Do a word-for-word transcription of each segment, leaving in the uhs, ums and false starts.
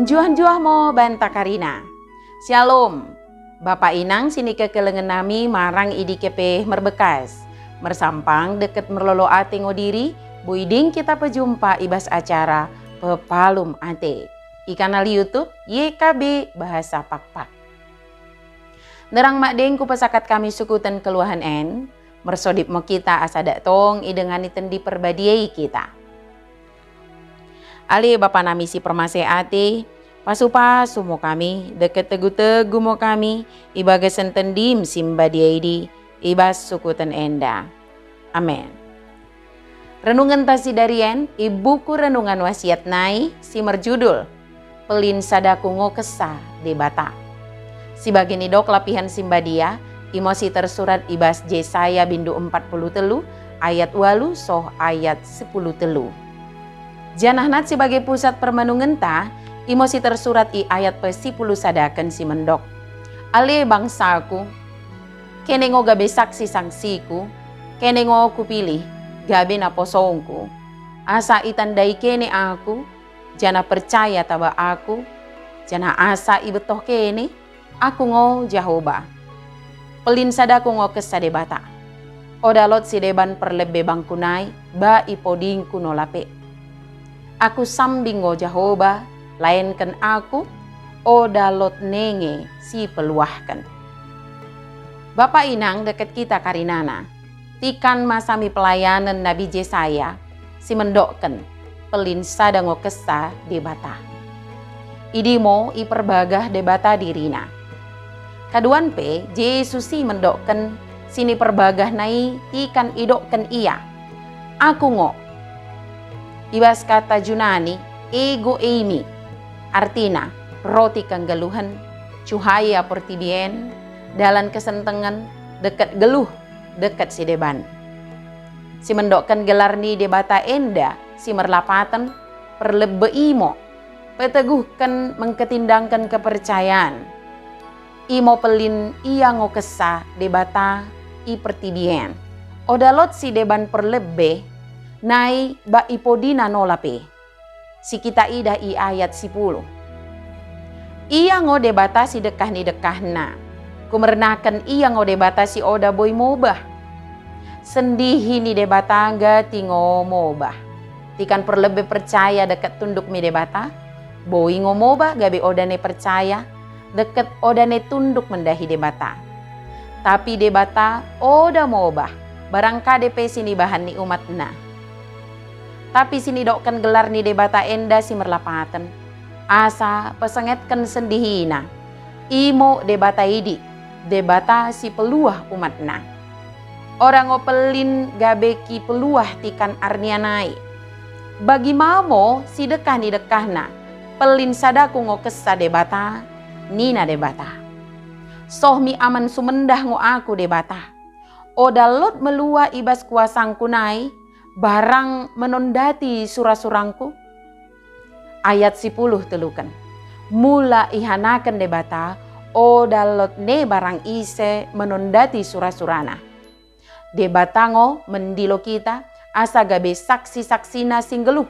Njuah-njuah mo banta karina. Syalom. Bapa inang sinikekelengen nami marang i dike pe merbekkas. Mersampang dekket merlolo ate ngo diri, boi deng kita pejumpa i bas acara Pepalum Ate i kanal YouTube Y K B Bahasa Pakpak. Sinderrang madeng kupesakat kami sukuten kenggeluhen en, mersodip mo kita asa dak tong idengani Tendi Perbadia i kita. Ale Bapa nami si permaseh ate, pasu-pasu mo kami, dekket tegu-tegu mo kami, i bagasen Tendim si mbadia idi, i bas sukuten enda. Amen. Renungenta sidarien i buku Renungan Wasiat nai si merjudul, Pellin Sadaku Ngo Kessa Debata. Si bage nidok lapihen si mbadia, imo si tersurat i bas Jesaya bindu empat puluh tellu ayat walu soh ayat sipuluh tellu. Janah nat si bage pusat permenungenta, imo si tersurat i ayat pesipuluh sadaken si mendok, Ale bangsaku, kene ngo gabe saksi-saksiku, kene ngo kupilih gabe naposongku, asa itandai kene aku, janah percaya taba aku, janah asa ibettoh kene, aku ngo Jahoba. Pellin sadaku ngo kessa Debata. Oda lot sideban perlebbe bangku nai, ba i podingku nola pe. Aku sambing ngo Jahoba, laenken aku, oda lot nenge si peluahken. Bapa inang dekket kita karinana, tikan masa mi pelayanen Nabi Jesaya, si mendokken, pellin sada ngo kessa Debata. Idi mo iperbagah Debata dirina. Kaduan pe, Jesus si mendokken siniperbagahna i tikan idokken ia, Aku ngo. I bas kata Junani, ego eimi, artina, roti kenggeluhen, cuhaya portibi en, dalan kesentengen, dekket geluh, dekket sideban. Si mendokken gelar ni Debata enda si merlapaten, perlebbe imo, peteguhken mengketindangken kepercayaen. Imo pellin ia ngo kessa Debata i pertibi en. Oda lot sideban perlebbe, nai ba i podina nola pe. Si kita idah i ayat sipuluh. Ia ngo Debata si dekkah ni dekkahna. Kumernaken ia ngo Debata si oda boi mobah. Sendihi ni Debata gati ngo mobah. Tikan perlebbe percaya dekket tunduk mi Debata, boi ngo mobah gabe oda ne percaya, dekket oda ne tunduk mendahi Debata. Tapi Debata oda mobah, barang kade pe sinibahan ni umatna. Tapi sinidokken gelar ni Debata enda si merlapaten, asa pesengetken sendihina. Imo Debata idi, Debata si peluah umatna. Oda ngo pellin gabe kipeluah tikan arnia nai. Bagi ma mo si dekkah ni dekkahna, pellin sadaku ngo kessa Debata, nina Debata. Soh mi aman sumendah ngo aku Debata. Oda lot melua i bas kuasangku nai, barang menondati sura-surangku. Ayat sipuluh telluken. Mula ihanaken Debata, oda lot ne barang ise menondati sura-surana. Debata ngo mendilo kita, asa gabe saksi-saksina si nggeluh.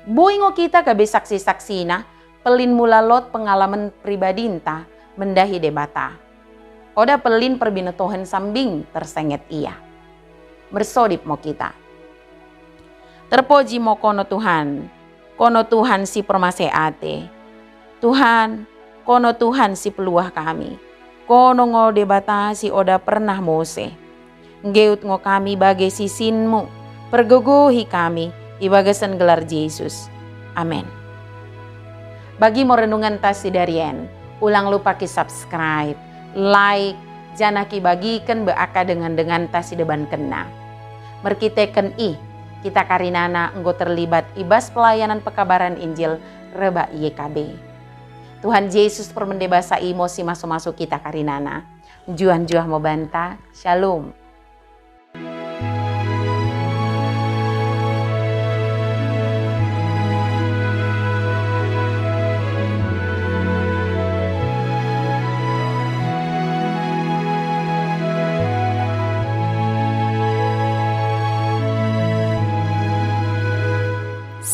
Boi ngo kita gabe saksi-saksina, pellin mula lot pengalamen pribadinta mendahi Debata. Oda pellin perbinetohen sambing tersenget ia. Mersodip mo kita. Terpoji mo kono Tuhan, kono Tuhan si permaseh ate. Tuhan, kono Tuhan si peluah kami. Kono ngo Debata si oda pernah mose. Nggeut ngo kami bage sisinmu, pergegohi kami i bagasen gelar Jesus. Amen. Bagi mo renungenta sidarien, ulang lupa ki-subscribe, like, janah kibagiken be akka dengan-denganta sidebankenna. Merkiteken i, kita karinana enggo terlibat i bas pelayanan pekabaran Injil rebbak Y K B. Tuhan Jesus permende basa i mo si masu-masu kita karinana. Njuah-njuah mo banta. Shalom.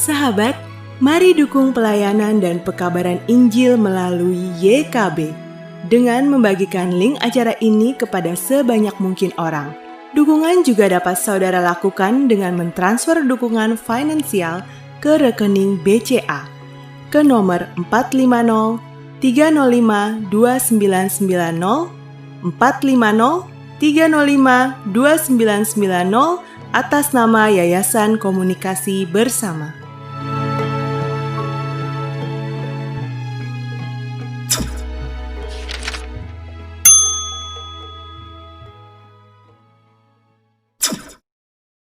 Sahabat, mari dukung pelayanan dan pekabaran Injil melalui Y K B dengan membagikan link acara ini kepada sebanyak mungkin orang. Dukungan juga dapat saudara lakukan dengan mentransfer dukungan finansial ke rekening B C A ke nomor empat lima nol tiga nol lima dua sembilan sembilan nol, empat lima nol tiga nol lima dua sembilan sembilan nol, atas nama Yayasan Komunikasi Bersama.